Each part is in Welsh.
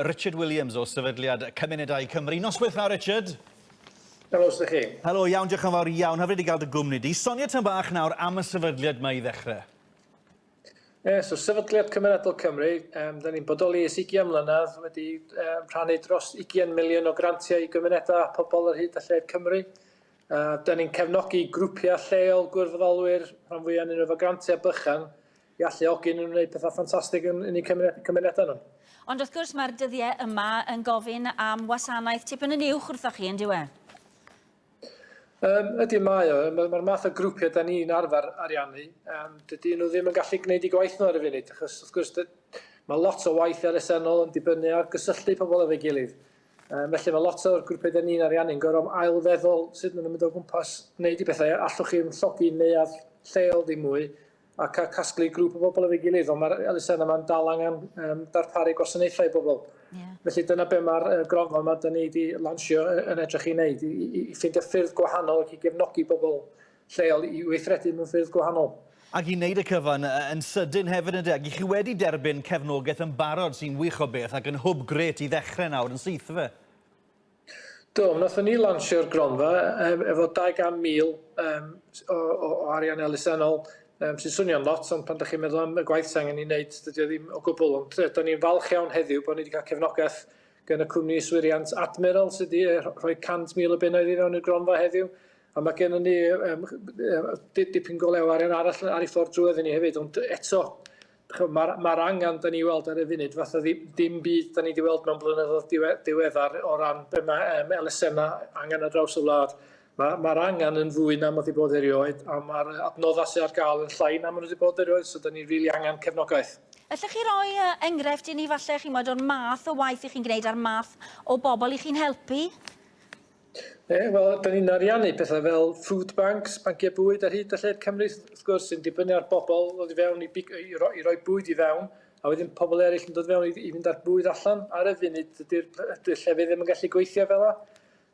Richard Williams o Sefydliad Cymunedau Cymru. Noswaith dda, Richard. Helo, sut chi? Helo, iawn, diolch yn fawr iawn. Hyfryd i gael dy gwmni di. Sonia tam bach nawr am y sefydliad yma i ddechrau. Ie, yeah, so Sefydliad Cymunedol Cymru, um, da ni'n bodoli ers 20 mlynedd, wedi um, rhannu dros 20 miliwn o grantiau i gymunedau a pobl ar hyd a lled Cymru. Uh, da ni'n cefnogi grwpiau lleol, gwirfoddolwyr, rhan fwyaf nhw efo grantiau bychan, i alluogi nhw'n gwneud pethau ffantastig yn, yn eu cymunedau nhw. Ond wrth gwrs mae'r dyddiau yma yn gofyn am wasanaeth tipyn yn uwch wrthoch chi, yn dyw e? Um, ydy mae o. Mae'r ma math o grwpiau da ni'n arfer ariannu, um, dydyn nhw ddim yn gallu gwneud eu gwaith nhw ar y funud, achos wrth gwrs mae lot o waith elusennol yn dibynnu ar gysylltu pobl efo'i gilydd. Um, felly mae lot o'r grwpiau da ni'n ariannu'n gorfod ailfeddwl sut maen nhw'n mynd o gwmpas wneud i bethau. Allwch chi llogi neuadd lleol ddim mwy, a cael casglu grŵp o bobl efo'i gilydd, ond mae'r elusen yma'n dal angen um, darparu gwasanaethau i bobl. Yeah. Felly dyna be mae'r uh, gronfa yma da ni wedi lansio yn edrych i wneud, i, i, i ffeindio ffyrdd gwahanol ac i gefnogi bobl lleol i weithredu mewn ffyrdd gwahanol. Ac i wneud y cyfan yn sydyn hefyd yn Ac i chi wedi derbyn cefnogaeth yn barod sy'n wych o beth ac yn hwb gret i ddechrau nawr yn syth fe. Do, wnaethon ni lansio'r gronfa um, efo 200,000 um, o, o, o arian elusennol, um, sy'n swnio'n lot, ond pan ydych chi'n meddwl am y gwaith sy'n angen ei wneud, dydy o ddim o gwbl. Ond da ni'n falch iawn heddiw bod ni wedi cael cefnogaeth gan y cwmni yswiriant Admiral sydd wedi rhoi 100,000 o bunnoedd i fewn i'r gronfa heddiw. A mae gennym ni um, dipyn go lew arian arall ar ei ffordd drwy ni hefyd, ond eto, Mae'r ma angen da ni weld ar y funud fatha ddim, dim byd da ni wedi weld mewn blynyddoedd diwe, diweddar o ran be mae um, elusennau angen ar draws y wlad. Mae'r ma angen yn fwy na mae wedi bod erioed, a mae'r adnoddau sydd ar gael yn llai na maen nhw wedi bod erioed, so da ni rili really angen cefnogaeth. Ellech chi roi enghraifft i ni falle, chi'n modd, o'r math o waith i chi'n gwneud a'r math o bobl i chi'n helpu? Ie, wel, da ni'n ariannu pethau fel food banks, banciau bwyd ar hyd a lled Cymru, wrth gwrs, sy'n dibynnu ar bobl ddod i fewn i, i, roi, i roi bwyd i fewn, a wedyn pobl eraill yn dod fewn i, i fynd â'r bwyd allan. Ar y funud, dydy'r dydy llefydd ddim yn gallu gweithio fel yna.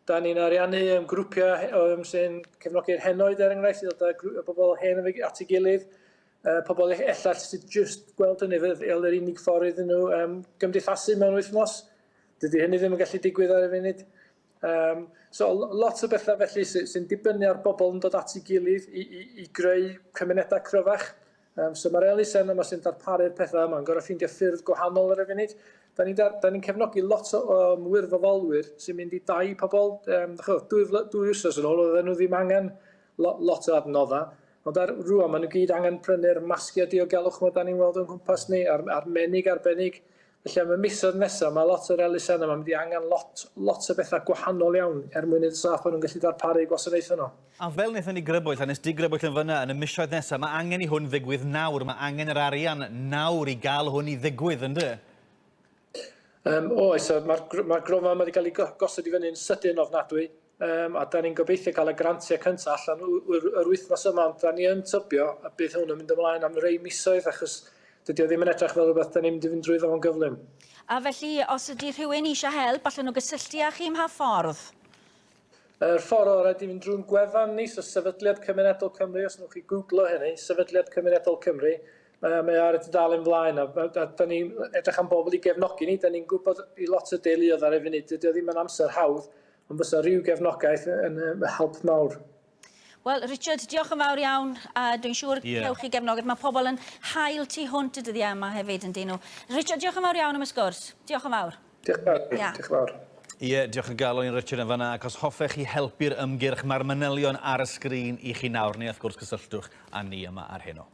Da ni'n ariannu um, grwpiau um, sy'n cefnogi'r henoed, er enghraifft, i ddod â bobl hen at ei gilydd. Uh, pobl ellall sydd just gweld hynny fel yr unig ffordd iddyn nhw um, gymdeithasu mewn wythnos. Dydy hynny ddim yn gallu digwydd ar y funud. Um, so lot o bethau felly sy'n sy dibynnu ar bobl yn dod at ei gilydd i, i, i greu cymunedau cryfach. Um, so mae'r elusen yma sy'n darparu'r pethau yma yn gorfod ffeindio ffyrdd gwahanol ar y funud. Da ni'n da ni cefnogi lot o um, wirfoddolwyr sy'n mynd i dai pobl. Um, dwy, dwy wsos yn ôl, oedden nhw ddim angen lot, lot o adnoddau. Ond ar rwan, maen nhw gyd angen prynu'r masgiau diogelwch mae da ni'n weld o'n nghwmpas ni, a'r, a'r menig arbennig. Felly am y misoedd nesaf, mae lot o'r elusennau yma'n mynd i angen lot, lot o bethau gwahanol iawn er mwyn i'r saff bod nhw'n gallu darparu gwasanaethau nhw. A fel wnaethon ni grybwyll, a nes di grybwyll yn fan'na, yn y misoedd nesaf, mae angen i hwn ddigwydd nawr, mae angen yr arian nawr i gael hwn i ddigwydd, ynde? Um, oes, mae'r ma gronfa yma wedi cael ei gosod i fyny'n sydyn ofnadwy. Yym, a da ni'n gobeithio cael y grantiau cyntaf allan yr wythnos yma, ond da ni yn tybio y bydd hwn yn mynd ymlaen am rei misoedd, achos dydy o ddim yn edrych fel rhywbeth da ni'n mynd i fynd drwyddo fo'n gyflym. A felly, os ydy rhywun eisiau help, allan nhw gysylltu â chi ym mha ffordd? Yr ffordd orau ydy mynd drwy'n gwefan ni, so Sefydliad Cymunedol Cymru, os wnewch chi googlo hynny, Sefydliad Cymunedol Cymru, mae, mae ar y dudalen flaen, a, a, a da ni'n edrych am bobl i gefnogi ni, da ni'n gwybod i lot o deuluoedd ar y funud, dydy o ddim yn amser hawdd, Ond fysa rhyw gefnogaeth yn help mawr. Wel, Richard, diolch yn fawr iawn. A dwi'n siŵr yeah. cewch chi gefnogaeth. Mae pobl yn hael tu hwnt y dyddiau yma hefyd, yn dyn nhw. Richard, diolch yn fawr iawn am y sgwrs. Diolch yn fawr. Diolch yn fawr. Yeah. Diolch yn fawr. Ie, yeah, diolch yn galon i Richard yn fanna, ac os hoffech chi helpu'r ymgyrch, mae'r manylion ar y sgrin i chi nawr, neu wrth gwrs cysylltwch â ni yma ar heno.